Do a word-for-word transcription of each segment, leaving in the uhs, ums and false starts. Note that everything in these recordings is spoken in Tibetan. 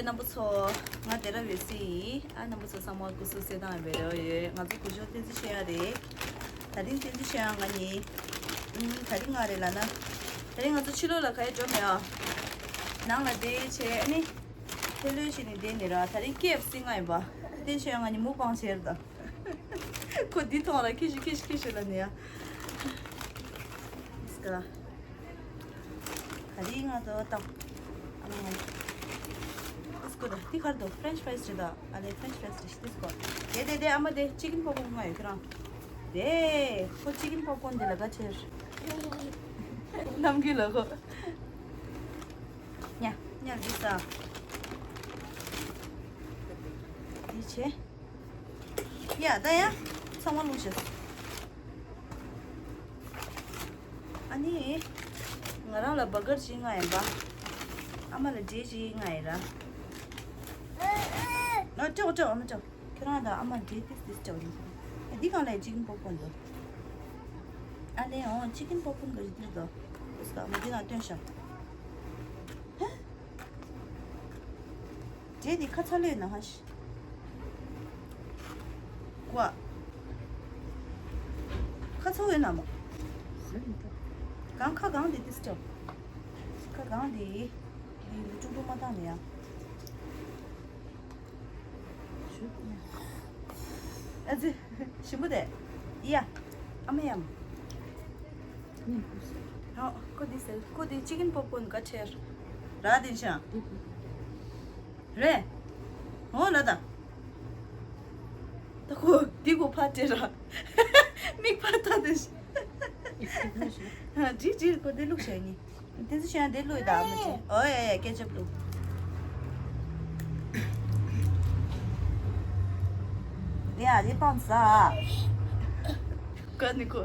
རྣམ་པ་ཚོ། ང་སྡེ་ར་བའི་སི་ཡིན། ཨ། རྣམ་པ་ཚོ་ཚང་མ་སྐུ་གཟུགས་གསལ་ཐང་ཡོད་པའི་རེ་བ་ཡོད། ང་ཚོ་གུ་ཞོ་བསྟན་འཛིན་ཆོས་དབྱངས་རེད། ད་རིང་བསྟན་འཛིན་ཆོས་དབྱངས་ང་གཉིས། ཨུམ། ད་རིང་ང་རེད་ལབ་ན། ད་རིང་ང་ཚོ་ཕྱི་ལོགས་ལ་ག་ཡེ་འགྲོ་མེད་ཨ། ནང་ལ་བསྡད་བྱས་ཨ་ནི། ཁེ་ལོས་བྱས་ནས་བསྡད་ནི་ར། ད་རིང་ཀེ་ཨེཕ་སི་ང་ཡིན་པ། བསྟན་འཛིན་ཆོས་དབྱངས་ང་གཉིས་མུག་པང་བྱས་རེད་ད། ཁོ་འདི་མཐོང་ར་ཁེ་ཤི་ཁེ་ཤི་ཁེ་ཤི་ལབ་ནི་ཡ། ཨིས་ཀ། ག་རེ་ང་ཚོ་བཏང་། ཨ་མ་ང་། ཨིས་ཀོ་ད་འདི་ག་རེ་འདུག French fries རེད་ད། ཨ་ལེ་French fries རེད་ཤི་ཏིས་ཀོ། དེ་དེ་དེ་ཨ་མ་དེ་chicken popcorn ང་ཡོད་ཁྱེད་རང་། དེ་ཁོ་chicken popcorn དེ་ལ་ག་ཆེར། ནམ་རྒྱུན་ལ་ཁོ། ཉ་ཉ་འདི་ས། འདི་ཆེ། ཡ་ད་ཡ། ཚང་མ་བླུགས་བྱས། ཨ་ནི། ང་རང་ལ་བར་གར་ཅིག་མངགས་ཡིན་པ། ཨ་མ་ལ་འབྲས་ཅིག་མངགས་ཡིན་ར། ཨ་སྤྲོ་སྤྲོ་ཨ་མ་སྤྲོ། ཁྱེད་རང་དང་ཨ་མ་འབྲས་ཏིས་ཏིས་སྤྲོ་ཡིན། ཨ་འདི་གང་ལ་chicken popcorn འདུག་ཨ་ལེ་འོང་chicken popcorn ག་རེ་འདིར་འདུག་ཨུ་སི་ཀ་ཨ་མ་འདི་ནང་སྟོན་ཤག་འབྲས་འདི་ཁ་ཚ་ལོས་ན་ཧ་ཤི། ཀོ། ཁ་ཚ་བོའི་ན་མོ། གང་ཁ་གང་དེ་ཏིས་ཅོ། ཁ་གང་དེ། དེ་ཡུལ་ཀྲུང་ཀྲུང་མ་བཏང་ནས་ཡ། ཨ་ཙི། ཞིམ་པོ་དེ། ཡ། ཨ་མ་ཡ། ཨོ། ཁོ་འདི་ཟེར། ཁོ་འདི་chicken popcorn ག་ཁྲེར། ར་དེ་ཤ། རེད། ཨོ་ལ་ད། ད་ཁོ་འདི་ཁོ་ཕ་ཁྲེར་ར། མིག་ཕ་ད་དེ་ཤ། ཨ་ཅི་ཅི་ཁོ་འདི་བླུགས་ཤ་ནི། དེ་ཚོ་ཤ་འདི་བླུགས་ད་མི་ཅི། ཨོ་ཡ་ཡ་ཀེ་ཅབ་བླུགས། དེ་ཡ་དེ་སྤང་ཟ། ཀ་ནི་ཁོ།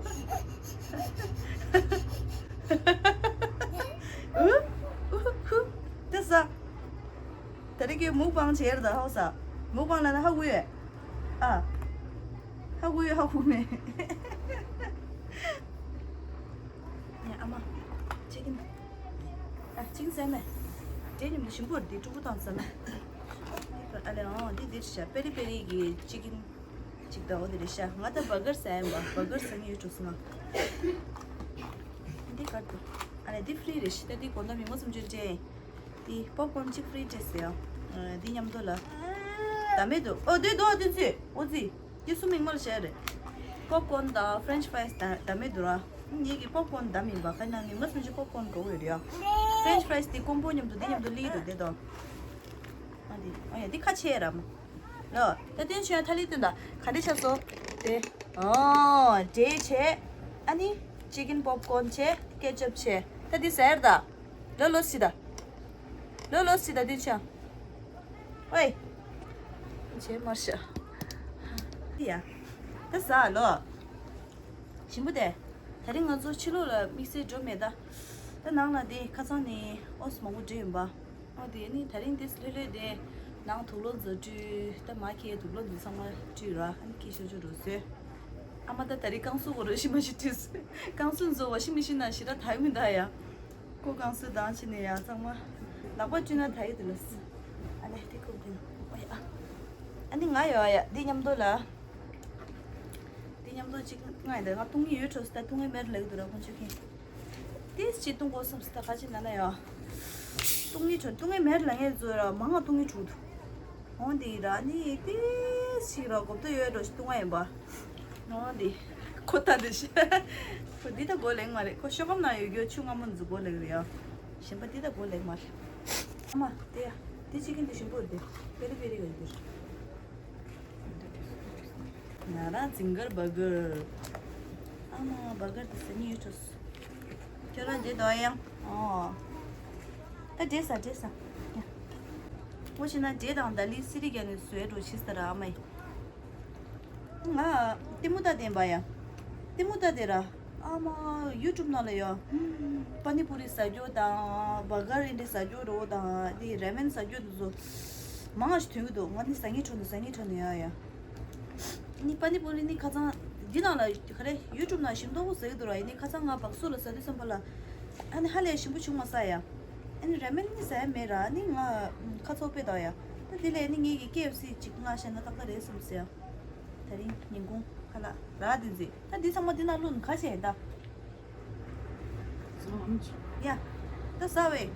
ཨུ། ཨུ་ཧུ། དེ་ཟ། ད་རེས་ཀྱི་མུག་པང་བྱེད་ཡར་ད་ཧོ་ས། མུག་པང་ལ་ན་ཧ་གུ་ཡོད། ཨ། ཧ་གུ་ཡོད་ཧ་གུ་མེད། ཡ་ཨ་མ། chicken། ཨ་chicken ཟས་མེད། དེ་ཉིན་དུ་ཞིམ་པོར་འདི་ཕྲུ་གུ་དང་ཟས་མེད། ཨ་ལེ་ཨོ་འདི་འདིར་ཤ་པེ་རི་པེ་རི་གི་chicken། ཅིག་ད་འོ་དེ་རེད་ཤ། ང་ད་བར་གར་ཟ་ཡིན་པ། བར་གར་ཟ་ནི་ཡོད་འགྲོ་སོང་ང་། འདི་ག་རེ་འདུག་ཨ་ལེ་འདི་ཕི་རི་རེད་ཤི། ད་འདི་དགོང་དག་མི་ངོ་སུམ་ཅུ་སྤྲད། འདི་popcorn གཅིག་ཕི་རི་སྤྲད་ཟེར་ཡ། འདི་མཉམ་དུ་ལ། ད་མེད་འདུག་ཨོ་འདི་འདུག་འདི་ཚོས་ཨོ་ཙི། འདི་སུ་མིག་དམར་བྱས་རེད། popcorn དང་French fries ད་ད་མེད་འདུག་ར། ངེད་ཀྱི་popcorn ད་མིན་པ་ཁ་ན་མི་ངོ་སུམ་ཅུ་popcorn དགོས་ཡོད་རེད་ཡ། French fries འདི་ཀོམ་པོ་མཉམ་དུ་འདི་མཉམ་དུ་ལི་འདུག་དེ་དང་། ཨ་འདི་ཨ་ཡ་འདི་ཁ་ཆེ་ར་མ། ལོ། ད་དེ་ཆོས་ཐ་ལི་དོན་དག་ག་འདྲ་ཆགས་སོ། དེ། ཨོ། འབྲས་བྱས། ཨ་ནི། chicken popcorn བྱས། ཀེ་ཅབ་བྱས། ད་འདི་ཟེར་ད། ལོ་ལོ་སི་ད། ལོ་ལོ་སི་ད་འདི་ཆ། ཝེ། བྱས་མར་ཤ། འདི་ཡ། ད་ཟ་ལོ། ཞིམ་པོ་དེ། ད་རིང་ང་ཚོ་ཕྱི་ལོགས་ལ་དམིགས་བསལ་འགྲོ་མེད་ད། ད་ནང་ལ་དེ་ཁ་སང་ནས་ཨོ་སི་མང་པོ་འདྲེས་ཡིན་པ། ཨོ་དེ་ནི་ད་རིང་དེ་ལྷོད་ལྷོད་དེ། ནང་དུག་ལོག་མཛོ་བཀྲུས། ད་མ་ཁྱེར་དུག་ལོག་འཛིན་ཚང་མ་བཀྲུས་ར། ཨ་ནི་ཁྱི་ཤོ་ཆུ་རུ་ཟོས། ཨ་མ་ད་ད་རིང་རྐང་སུ་གོ་རུ་ཤི་མ་ཤི་བཀྲུས། རྐང་སུ་མཛོ་བ་ཤི་མི་ཤི་ན་ཤི་ར་ད་ཡོད་མི་ད་ཡ། ཀོ་རྐང་སུ་དང་ཕྱི་ནས་ཡ་ཚང་མ། ལག་པ་བཀྲུས་ན་ད་ཡོད་དུ་ལ་སི། ཨ་ལེ་དེ་ཁུག་དེ་ནོ་ཨོ་ཡ། ཨ་ནི་ང་ཡོད་ཡ་འདི་མཉམ་དུ་ལ། དེ་མཉམ་དུ་གཅིག་ང་ཡིན་ད་ང་བཏུང་ངི་ཡོད་འགྲོ་སི་ད་བཏུང་ངི་མེར་ལེགས་འདུག་ར་ཁོང་ཆུ་ཁྱེད། ཏིས་ཅི་བཏུང་དགོས་བསམ་སི་ད་ཁ་ཅིག་ན་ན་ཡ། བཏུང་ངི་བྱོན་བཏུང་ངི་མེར་ལ་ངས་བཟོས་ར་མང་ང་བཏུང་ངི་བྱུག་འདུག་འོང་དེ་ར་ནི་ཏིས་ཅི་ར་གོབ་ཏོ་ཡོད་འགྲོ་ཞིག་བཏུང་ང་ཡིན་པ། འོང་དེ། ཁོ་ད་དེ་ཤི། ཁོ་འདི་ད་གོ་ལེགས་མ་རེད་ཁོ་ཤོ་གམ་ན་ཡོད་རྒྱུ་ཆུ་སྔ་མོ་འཛུ་གོ་ལེགས་རེད་ཡ། གཞན་པ་འདི་ད་གོ་ལེགས་མ་རེད། ཨ་མ་དེ་ཡ། དེ་ཅི་གིན་དེ་ཞིམ་པོ་རེད་དེ། པེ་རི་པེ་རི་ག་ཡོད་དེ། ང་རང་ཛིང་གར་བྷར་གར། ཨ་མ་བྷར་གར་དེ་ཟ་ནི་ཡོད་ཆོག་ཁྱོད་རང་འདྲེ་དོ་ཡང་། ཨོ། ད་འདྲེ་ཟ་འདྲེ་ཟ། ངོ་ཤེས་ན་འདྲེ་དང་ད་ལི་སི་རི་ག་ནས་བཟོས་འགྲོ་ཕྱིས་ད་ར་ཨ་མ་ཡི། ང་ལྟད་མོ་ལྟ་བསྡད་པ་ཡ། ལྟད་མོ་ལྟ་བསྡད་ར། ཨ་མ་ཡུ་ཊུབ་ནང་ལ་ཡ། པ་ནི་པུ་རི་ཟ་རྒྱུ་དང་བྷར་གར་ཨིན་འདྲེ་ཟ་རྒྱུ་རོ་དང་དེ་ར་མེན་ཟ་རྒྱུ་དེ་ཚོ། མང་ང་ཞིག་ཐོན་གི་འདུག་ང་ནི་ཟ་ངེས་ཁྲོ་ནི་ཟ་ངེས་ཁྲོ་ནི་ཡ་ཡ། ནི་པ་ནི་པུ་རི་ནི་ཁ་སང་འདི་ནང་ལ་ག་རེ་ཡུ་ཊུབ་ནང་ཞིམ་མདོག་པོ་ཟེར་གི་འདུག་ར། ཡིན་ནི་ཁ་སང་ང་བག་སུ་ལ་ཟ་དུས་ཙམ་པ་ལ་ཨ་ནི་ཧ་ལས་ཞིམ་པོ་བྱུང་མ་ས་ཡ། ཨ་ནི་ར་མེན་ནི་ཟ་ཡ་མེད་ར། ཨ་ནི་ང་ཁ་ཚོགས་དཔེ་དོ་ཡ། ད་དེ་ལས་ནི་ངེད་ཀྱི་ཀེ་ཨེཕ་སི་ཅིག་ང་བཤད་ན་ཏག་ཏག་རེད་བསམ་ཟེར་ཡ། དེ་རིང་ཉིན་གུང་ཁ་ལག་ར་དེ་ཟེ། ད་འདི་ཚང་མ་འདི་ནང་བླུགས་ནི་ཁ་ཤས་ཡིན་ད། ཡ། ད་ཟ་བས།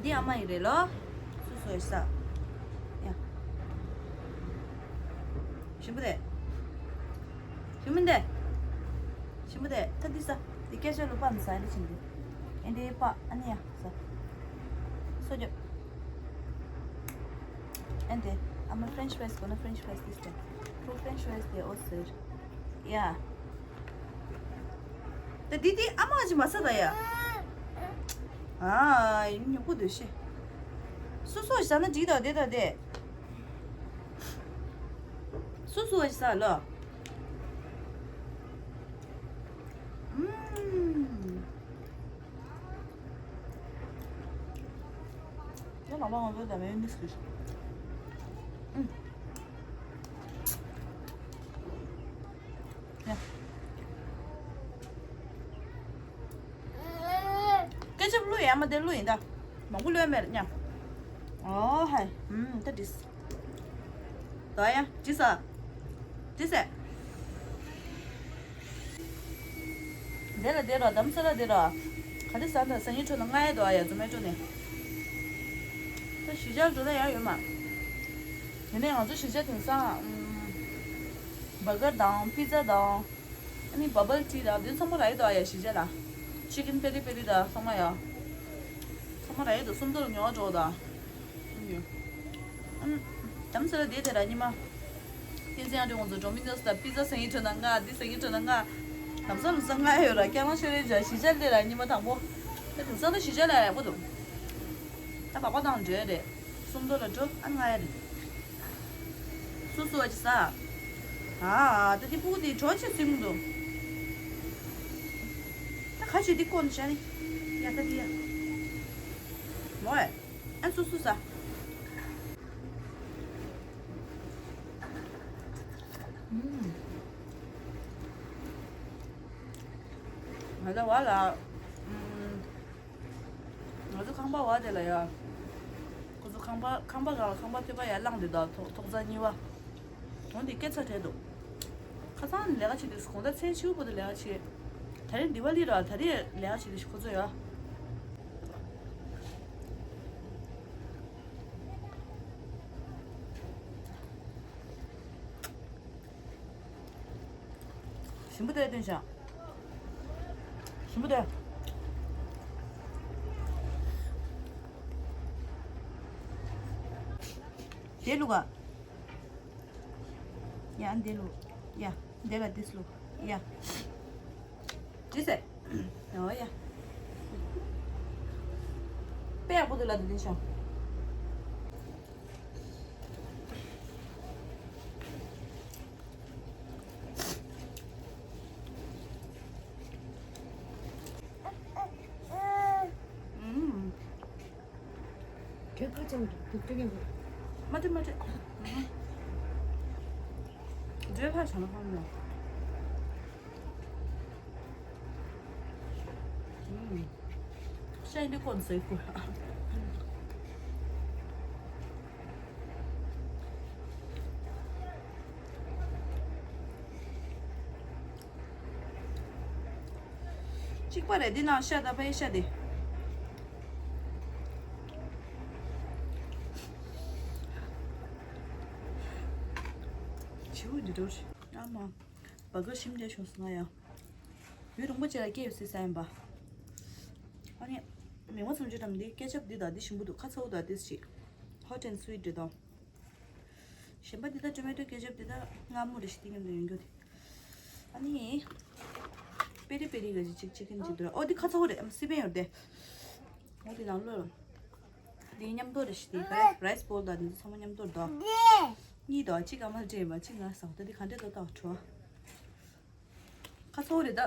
འདི་ཨ་མ་ཡི་རེད་ལོ། སུ་སུ་ཡི་ཟ། ཡ། ཞིམ་པོ་དེ། ཞིམ་པོ་དེ། ཞིམ་པོ་དེ། ད་འདི་ཟ། འདི་སྐད་ཆ་ལོ་པ་མི་ཟ་འདི་ཆིན་འདི། ཨེ་འདི་པ་ཨ་ནི་ཡ་ཟ། སོ་རྒྱབ། ཨེ་འདི། ཨ་མ་French fries གོ་ན་French fries this time. Two French fries དེ་ཨོ་ཟེར། ཡ། ད་འདི་འདི་ཨ་མ་ཅི་མ་ཟ་ད་ཡ། ཨ་ཡིན་ཉོ་གུ་འདོད་ཤེ། སོ་སོ་ཟ་ན་འགྲིག་ད་དེ་ད་དེ། སོ་སོ་ཟ་ལོ། ཨུམ། ཡང་ལག་པ་ང་ཚོ་ད་མེ་ཡོ་ནེས་གི། ཨུམ། ཡ། ཀེ་ཅབ་བླུགས་ཡ་མ་དེ་བླུགས་ཡིན་ད། མང་པོ་བླུགས་ཡ་མེད་ཉ། ཨོ་ཧའི། ཨུམ། ད་འགྲིག་སོང་། ད་ཡ་འགྲིག་སོང་། འགྲིག་སོང་། དེ་ལ་དེ་ར་དམ་ས་ལ་དེ་ར། ག་དེ་ཟ་ད་ཟ་ཡི་ཁྲོད་ན་ང་ཡ་དོ་ཨ་ཡ་ཛོ་མེ་ཊོ་ནས། ད་གཞིས་ཆགས་འགྲོ་ད་ཡ་ཡོད་མ། དེ་ནས་ང་ཚོ་གཞིས་ཆགས་དེང་སང་། ཨུམ། བར་གར་དང་པི་ཛ་དང་། ཨ་ནི་བ་བལ་ཊི་དང་དེ་ཚང་མ་རག་ཡོད་དོ་ཨ་ཡ་གཞིས་ཆགས་ལ། ཅི་ཀིན་པེ་རི་པེ་རི་དང་ཚང་མ་ཡ། ཚང་མ་རག་ཡོད་དོ་སུམ་མདོ་ལ་ཉོ་བ་འགྲོ་དང་། ཨ་ནི། དམ་ས་ལ་དེ་དེ་ར་ཉི་མ། ཏིན་ཙིང་ཨ་ཏི་ང་ཚོ་ཌོ་མི་ནོས་དང་པི་ཛ་ཟ་ཡི་ཁྲོད་ན་ང་འདི་ཟ་ཡི་ཁྲོད་ན་ང་། དམ་ས་ལ་ཟ་ང་ཡོད་ར་ཀྱང་ལ་ཤོད་རེ་ཇ་གཞིས་ཆགས་དེ་ར་ཉི་མ་དང་པོ། ད་དེང་སང་ད་གཞིས་ཆགས་ལ་ཡག་པོ་འདུག་ད་པགས་པ་དང་འགྲོ་ཡ་རེད། སུམ་མདོ་ལ་འགྲོ་ཨ་ང་ཡ་རེད། སོ་སོ་ཨ་ཅི་ས། ཨ། ད་དེ་ཕྲུ་གུ་དེ་གྲོ་ཆེ་སུན་འདུག་ད་ཁ་ཆེ་དེ་ཀོན་ཤ་ནི། ཡ་ད་དེ་ཡ། མོ་ཨེ། ཨ་སོ་སོ་ས། ང་ལ་བ་ལ། ང་ཚོ་ཁང་པ་བ་དེ་ལ་ཡ། ཁོ་ཚོ་ཁང་པ་ཁང་པ་གང་ལ་ཁང་པ་ཐོད་པ་ཡར་བླངས་དེ་དང་ཐོག་ཐོག་རྩ་གཉིས་པ། འོན་ཏེ་སྐད་ཆ་བྲལ་འདུག་ཁ་སང་ནས་ལས་ཀ་བྱེད་དུས་གོང་ད་མཚན་ཆུ་བོ་དེ་ལས་ཀ་བྱེད། ད་རེས་འདི་བ་ལི་ར་ད་རེས་ལས་ཀ་བྱེད་དུས་ཁོ་ཚོ་ཡ། ཞིམ་པོ་དེ་སྟོན་ཤག་ཞིམ་པོ་དེ། དེ་བླུག་ག་ཡ་འདི་བླུག་ཡ་འདི་ལ་འདི་བླུག་ཡ། འདི་ཟེ། ཨོ་ཡ། དཔེ་ཡག་པོ་འདུག་ལ་འདི་འདི་ཤོག་ཨུམ། གད་ཁ་ཅང་གི་དུག་ཏྲེ་གི། མ་ཏྲེ་མ་ཏྲེ། འདྲེ་ཁ་བྱ་ན་ཧང་ནོ། ཤ་ཡི་འདི་ཀོན་ཟེར་ཁུ། གཅིག་པ་རེད་འདི་ནང་ཤ་ད་ཕའི་ཤ་དེ། བྱིའུ་འདི་འདྲ་རེད། ཨ་མ། བ་ག་ཞིམ་རྒྱ་བྱུང་སོང་ང་ཡ། ཡུན་རིང་པོ་ཅིག་ལ་སྐྱེས་ཡོད་སྲིད་ས་ཡིན་པ། ཨ་ནི། མིང་བ་ཚོམ་ཅུ་དམ་འདི་སྐད་ཆབ་འདི་དང་འདི་ཞིམ་པོ་འདུག་ཁ་ཚ་བོ་དང་འདི་ཞིག Hot and sweet འདྲ་དང་། གཞན་པ་འདི་ད་ཊོ་མེ་ཊོ་ཀེ་ཅབ་འདི་ད་མངར་མོ་རེ་ཞིག་འདི་མཉམ་དུ་ཡོང་རྒྱུ་དེ། ཨ་ནི། པེ་རི་པེ་རི་ག་ཅིག་ཅིག་ཅིག་གིན་ཅིག་འདུག་ཨོ་འདི་ཁ་ཚ་བོ་རེད་ཨམ་སི་པན་ཡོད་དེ། ཨོ་འདི་ནང་ལོ། འདི་མཉམ་དུ་རེ་ཞིག་འདི་རའི་སི་བོལ་དང་འདི་ཚང་མ་མཉམ་དུ་རེད་དོ། གཉིས་དོ་གཅིག་ཨ་མ་སྤྲད་པ་གཅིག་ང་ཟ་ད་འདི་ག་འདྲས་དོ་ད་བྲོ། ཁ་ཚ་བོ་རེད་ད།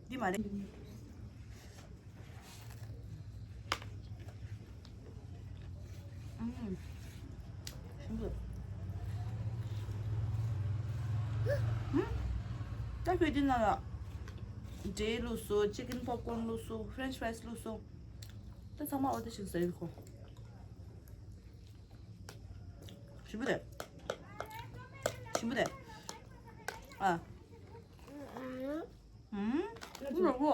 འདི་མ་རེད། ཨུམ། ཞིམ་པོ། ད་ཁྱོད་འདི་ནང་ལ་འབྲས་བླུགས་སོང་། ཅི་ཀིན་པོབ་ཀོརན་བླུགས་སོང་། ཕ་རེན་ཆི་ཕ་རའི་སི་བླུགས་སོང་། ད་ཚང་མ་འོ་དེ་ཞིག་ཟ་ཡི་ཁོ། ཞིམ་པོ་རེད། ཞིམ་པོ་རེད། ཨ། ཨུམ། ཨུམ། ཨུ་རོ་བོ།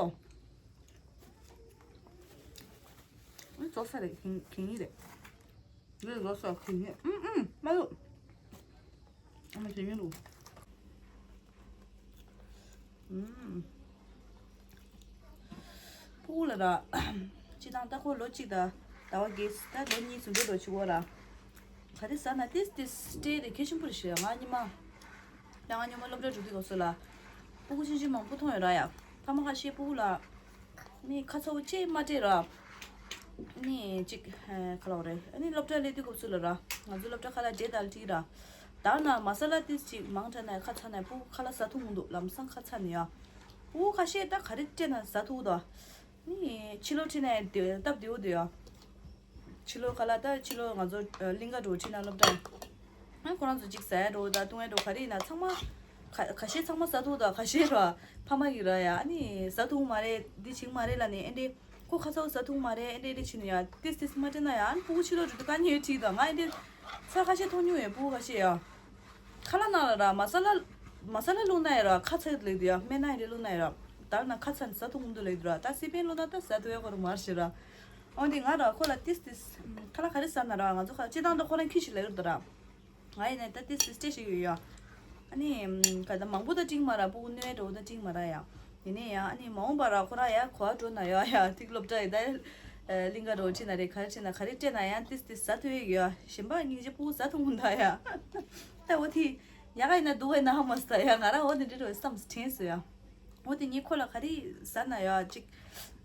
ཨུ་ཙོག་ས་རེད། གིན་གིན་ཡིན་རེད། ངས་ལོ་སོགས་ཁྱེར་ཉེ། ཨུམ་ཨུམ། མ་ལུ། ཨ་མ་ཁྱེར་ཉེ་ལུ། ཨུམ། ཕྲུ་གུ་ལ་ར། སྤྱི་བཏང་ད་ཁོ་ལོ་གཅིག་དང་ཟླ་བ་བརྒྱད། ད་ལོ་གཉིས་ཟུང་འབྲེལ་འགྲོ་ཆུ་བོ་ར། ག་རེ་ཟ་ན་ཏིས་ཏིས་སྤྲད་དེ་གལ་ཆེན་པོ་རེད་ཤག་ང་ཉི་མ། ཡང་ང་ཉི་མ་སློབ་གྲྭ་འགྲོ་དུས་སྐབས་སུ་ལ། ཕྲུ་གུ་ཆུང་ཆུང་མང་པོ་མཐོང་ཡོད་ར་ཡ། ཕ་མ་ཁ་ཤས་ཕྲུ་གུ་ལ། ནི་ཁ་ཚ་བོ་ཅིག་མ་སྤྲད་ར། ནི་ཅིག་ཧེ་ཁ་ལོག་རེད། ཨ་ནི་སློབ་གྲྭ་སླེབས་དུས་སྐབས་སུ་ལ་ར། ང་ཚོ་སློབ་གྲྭ་ཁ་ལག་འབྲས་དང་ཏིག་ར། ད་ན་མ་ས་ལ་ཏིས་ཅིག་མང་དྲགས་ན་ཁ་ཚ་ན་ཕྲུ་གུ་ཁ་ལག་ཟ་ཐུབ་མི་འདུག་ལམ་སང་ཁ་ཚ་ནི་ཡ། ཕྲུ་གུ་ཁ་ཤས་ད་ག་རེ་སྤྲད་ན་ཟ་ཐུབ་དོ། ནི་ཕྱི་ལོགས་ཁྲིད་ནས་སྟབས་བདེ་བོ་འདུག་ཡ། ཕྱི་ལོགས་ཁ་ལག་ད་ཕྱི་ལོགས་ང་ཚོ་གླིང་ག་འགྲོ་ཁྲིད་ན་སློབ་གྲྭ། ཨ་ཁོ་རང་ཚོ་ཅིག་ཟ་ཡ་འགྲོ་ད་བཏུང་ཡ་འགྲོ་ག་རེ་ཡིན་ན་ཚང་མ། ཁ་ཁ་ཤས་ཚང་མ་ཟ་ཐུབ་ད་ཁ་ཤས་ར་ཕ་མ་གི་ར་ཡ། ཨ་ནི་ཟ་ཐུབ་མ་རེད། འདི་བྱེད་མ་རེད་ལབ་ནས་ཨེ་འདྲས། ཁོ་ཁ་ཚ་བོ་ཟ་ཐུབ་མ་རེད། ཨེ་འདྲས་ཨེ་འདྲས་བྱེད་ནས་ཡ་ཏིས་ཏིས་མ་སྤྲད་ན་ཡ། ཨ་ནི་ཕྲུ་གུ་ཕྱི་ལོགས་འགྲོ་དུས་དཀའ་ངལ་འཕྲད་ད། ང་ཨེ་འདྲས་ཚ་ཁ་ཤས་མཐོང་མྱོང་ཡོད། ཕྲུ་གུ་ཁ་ཤས་ཡ། ཁ་ལག་ནང་ལ་ར་མ་ས་ལ། མ་ས་ལ་བླུགས་ན་ཡ་ར་ཁ་ཚ་ལབ་དུས་ཡ། སྨན་སྣ་ཡ་རེ་བླུགས་ན་ཡ་ར། ད་ན་ཁ་ཚ་ནས་ཟ་ཐུབ་མི་འདུག་ལབ་དུས་ར། ད་སི་པན་བླུགས་ན་ད་ཟ་ཐུབ་ཡ་ཁོ་ར་མ་རེད་ཤག་ར། འོན་ཏེ་ང་ར་ཁོ་ལ་ཏིས་ཏིས། ཁ་ལག་ག་རེ་ཟ་ན་ར་ང་ཚོ་ཁ་སྤྱིར་བཏང་ད་ཁོ་རང་ཁྱི་ཞིག་ལབ་ཡོད་ད་ར། ང་ཡིན་ནའི་ད་ཏིས་ཏིས་སྤྲད་ཤེས་ཡོད་ཡ། ཨ་ནི། ག་ད་མང་པོ་ད་སྤྲད་མ་ར། ཕྲུ་གུ་གནོད་འགྲོ་ད་སྤྲད་མ་ར་ཡ། ཡིན་ནའི་ཡ་ཨ་ནི་མ་འོངས་པ་ར་ཁོ་ར་ཡ་གོ་བ་འགྲོ་ན་ཡ་ཡ་ཏིག་སློབ་གྲྭ་ཡི་ད། གླིང་ག་འགྲོ་ཁྲིད་ན་རེད། ག་རེ་ཁྲིད་ན་ག་རེ་སྤྲད་ན་ཡང་ཏིས་ཏིས་ཟ་ཐུབ་ཡོད་ཡ། གཞན་པ་སྙིང་རྗེ་ཕྲུ་གུ་ཟ་ཐུབ་མི་འདུག་ཡ། ད་འོ་དེ། ཡག་ག་ཡིན་ན་སྡུག་ག་ཡིན་ན་ཧ་མ་སི་ད་ཡ། ང་ར་འོ་དེ་འདྲ་རེད་བསམ་དྲན་སོང་ཡ། འོ་དེ་ངས་ཁོ་ལ་ག་རེ་ཟ་ན་ཡ་ཅིག་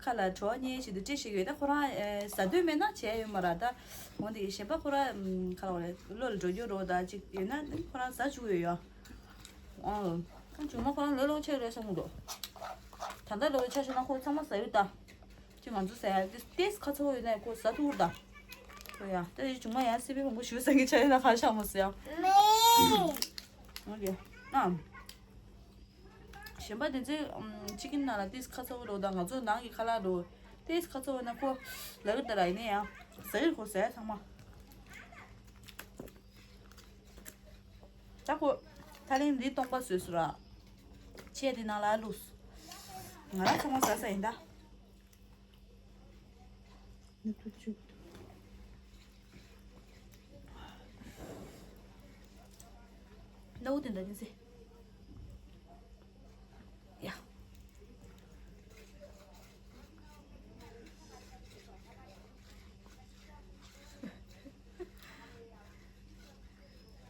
ཁ་ལ་བྲོ་བ་ཉེན་བྱེད་དུ་སྤྲད་ཤེས་ཡོད། ད་ཁོ་རང་ཨེ་ཟ་འདོད་མེད་ན་བྱས་ཡོད་མ་ར་ད། འོ་དེ་གཞན་པ་ཁོ་རང་ཁ་ལ་བ་རེད་བློ་ལ་འགྲོ་རྒྱུ་རོ་ད་ཅིག་ཡོད་ན་ཁོ་རང་ཟ་བཅུག་ཡོད་ཡ། ཨང་། ཨང་། ཆུང་མ་ཁོ་རང་ལོ་ལོ་ཆེ་རེད་བསམ་གི་འདུག་ད་ལྟ་ལོ་ཆ་བཞག་ན་ཁོ་ཚང་མ་ཟ་ཡོད་ད། ཅི་ང་ཚོ་ཟ་ཡ་དེ་ཏེས་ཁ་ཚ་བོ་ཡོད་ན་ཁོ་ཟ་ཐུབ་ད། ཁོ་ཡ་ད་ཡི་ཆུང་མ་ཡང་སི་པན་མང་པོ་ཞུ་ས་གི་ཆ་ཡོད་ན་ཁ་ཤ་མོ་ཟ་ཡ། ཨོ་ཀེ། ཨ། གཞན་པ་དེ་ཚོས་ཨམ་ཅི་ཀིན་ནང་ལ་ཏེས་ཁ་ཚ་བོ་རོ་ད། ང་ཚོ་ནང་གི་ཁ་ལག་རོ་ཏེས་ཁ་ཚ་བོ་ན་ཁོ་ལ་གི་ད་ར་ཡིན་ན་ཡང་ཟ་ཡི་ཁོ་ཟ་ཡ་ཚང་མ། ད་ཁོ་ད་ལན་འདི་སྟོང་པ་བཟོས་སོང་ར། ཆས་འདི་ནང་ལ་བླུགས། ང་རང་ཚང་མ་ཟ་ས་ཡིན་ད། ནུ་བུ་ཅུ། ནུ་བུ་དེ་འདྲ་ཡིན་ཟེ། ཡ།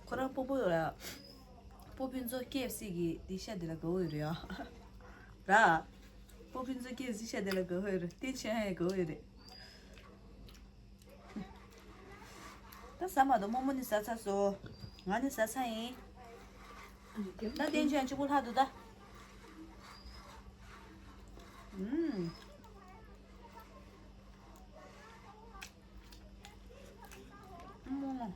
ཁོ་རང་སྤོ་བོ་ཡོད་ར། སྤོ་ཕུན་ཚོགས་ཀེ་ཨེཕ་སི་གི་དེ་ཤ་དེ་ལ་དགའ་བོ་ཡོད་རེད་ཡ། ར། སྤོ་ཕུན་ཚོགས་ཀེ་ཨེཕ་སི་ཤ་དེ་ལ་དགའ་བོ་ཡོད་རེད། དེ་ཆེ་ཧ་ཡ་དགའ་བོ་ཡོད་རེད། ད་ཟ་མ་དང་རྨོ་མོ་ནི་ཟ་ཚར་སོང་། ང་ནི་ཟ་ཚར་ཡིན། ད་བསྟན་ཆོས་གཅིག་པུ་ལྷག་འདུག་ད། ཨུམ། རྨོ་མོ།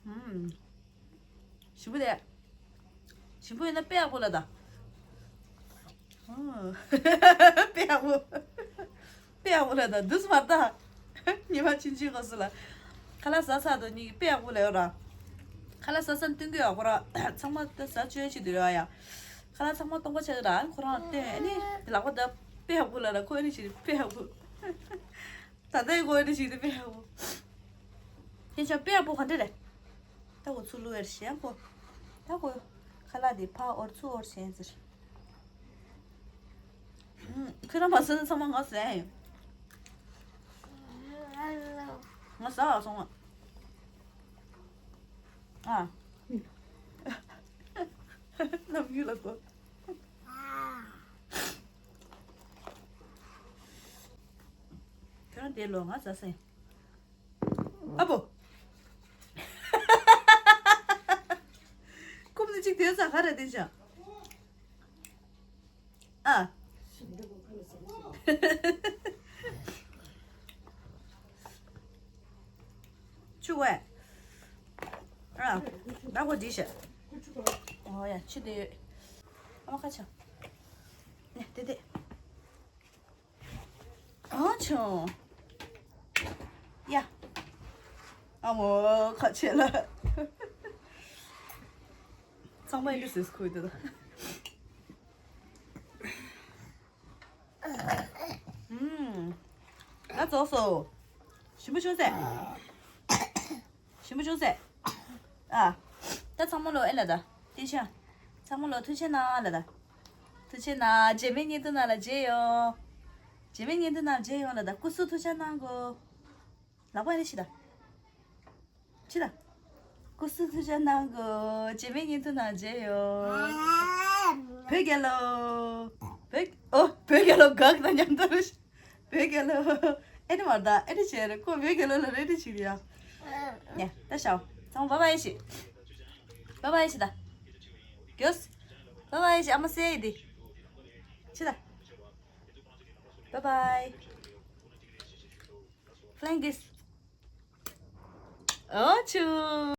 ཨུམ། ཞིམ་པོ་རེད། ཞིམ་པོ་ཡིན་ན་དཔེ་ཡག་པོ་ལ་ད། ཨོ། དཔེ་ཡག་པོ། དཔེ་ཡག་པོ་ལ་ད་དུས་མ་ད། ཉི་མ་ཆུང་ཆུང་གོ་སུ་ལ། ཁ་ལག་ཟ་ཚར་དུས་ཉིད་ཀྱི་དཔེ་ཡག་པོ་ལ་ཡོད་ར། ཁ་ལག་ཟ་ས་སྟོན་གི་ཡོད་ཁོ་ར། ཚང་མ་ད་ཟ་བཅུག་ཡ་ཆེད་དུ་ཡོད་ཡ། ཁ་ལག་ཚང་མ་སྟོང་པ་ཆགས་ཀྱི་ར། ཁོ་རང་སྟོན་ཨ་ནི་ལག་པ་ད་དཔེ་ཡག་པོ་ལ་ར། ཁོ་ཨ་ནི་ཞིག་དཔེ་ཡག་པོ། ད་ལྟའི་གོ་ནི་ཞིག་དེ་དཔེ་ཡག་པོ། ཁྱེད་ཅག་དཔེ་ཡག་པོ་ག་འདྲ་རེད། ད་གོ་ཚུར་བླུག་ཡར་ཞེན་གོ། ད་གོ། ཁ་ལག་དེ་ཕ་འོར་ཚུར་འོར་ཞེན་ཟེར། ཁྱོད་རང་མ་ཟོས་ན་ཚང་མ་ང་ཟོས་ཡིན། ང་ཟ་བ་སོང་ང་། ཨ། ནམ་རྒྱུན་ལ་གོ། ཁྱོད་རང་དེ་ལོ་ང་ཟ་སེ། ཨ་བོ། ཁོམ་ནི་གཅིག་དེ་ཟ་ག་རེ་དེ་བྱ། ཨ། ཆུ་བས། ཨ། ད་གོ་འདི་བྱས། ཨོ་ཡ། ཆུ་དེ་ཡོད། ཨ་མ་ཁ་ཆ། ནས་དེ་དེ། ཨ་ཆུང་། ཡ། ཨ་མོ་ཁ་ཆེ་ལ། ཚང་མ་ཨེ་འདྲ་ཟེར་ཁུལ་དེ་ལ། ཨུམ། ང་རྫོགས་སོ། ཞིམ་པོ་བྱུང་ཟེ། ཞིམ་པོ་བྱུང་ཟེ། ཨ། ད་ཚང་མ་ལོ་ཨེ་ལ་ད། ཏི་ཤ། ཚང་མ་ལོ་ཐུགས་རྗེ་གནང་ལ་ད། ཐུགས་རྗེ་གནང་། རྗེས་མའི་བརྙན་ཐུང་ནང་ལ་མཇལ་ཡོང་། རྗེས་མའི་བརྙན་ཐུང་ནང་མཇལ་ཡོང་ལ་ད། སྐུ་གཟུགས་ཐུགས་རྗེ་གནང་གོ། ལག་པ་ཨེ་ལ་ཤི་ད། ཕྱི་ལ། སྐུ་གཟུགས་ཐུགས་རྗེ་གནང་གོ། རྗེས་མའི་བརྙན་ཐུང་ནང་མཇལ་ཡོང་། བོད་རྒྱལ་ལོ། བོད། ཨོ། བོད་རྒྱལ་ལོ་དགག་དང་མཉམ་དུ་རུ། བོད་རྒྱལ་ལོ། ཨེ་འདྲ་མ་རེད་ད། ཨེ་འདྲ་བྱས་རེད། ཁོ་བོད་རྒྱལ་ལོ་ལ་རེ་འདྲ་བྱེད་ཀྱི་ཡ། ཡ། ད་ཤའོ། ཚང་མ་བཱའི་བཱའི་ཞིག་བཱའི་བཱའི་ཞིག་ད། གྱོས། བཱའི་བཱའི་ཞིག་ཨ་མ་སེ་ཡི་དེ། ཕྱི་ལ། བཱའི་བཱའི། Flying kiss. ཨོ་ཆུ།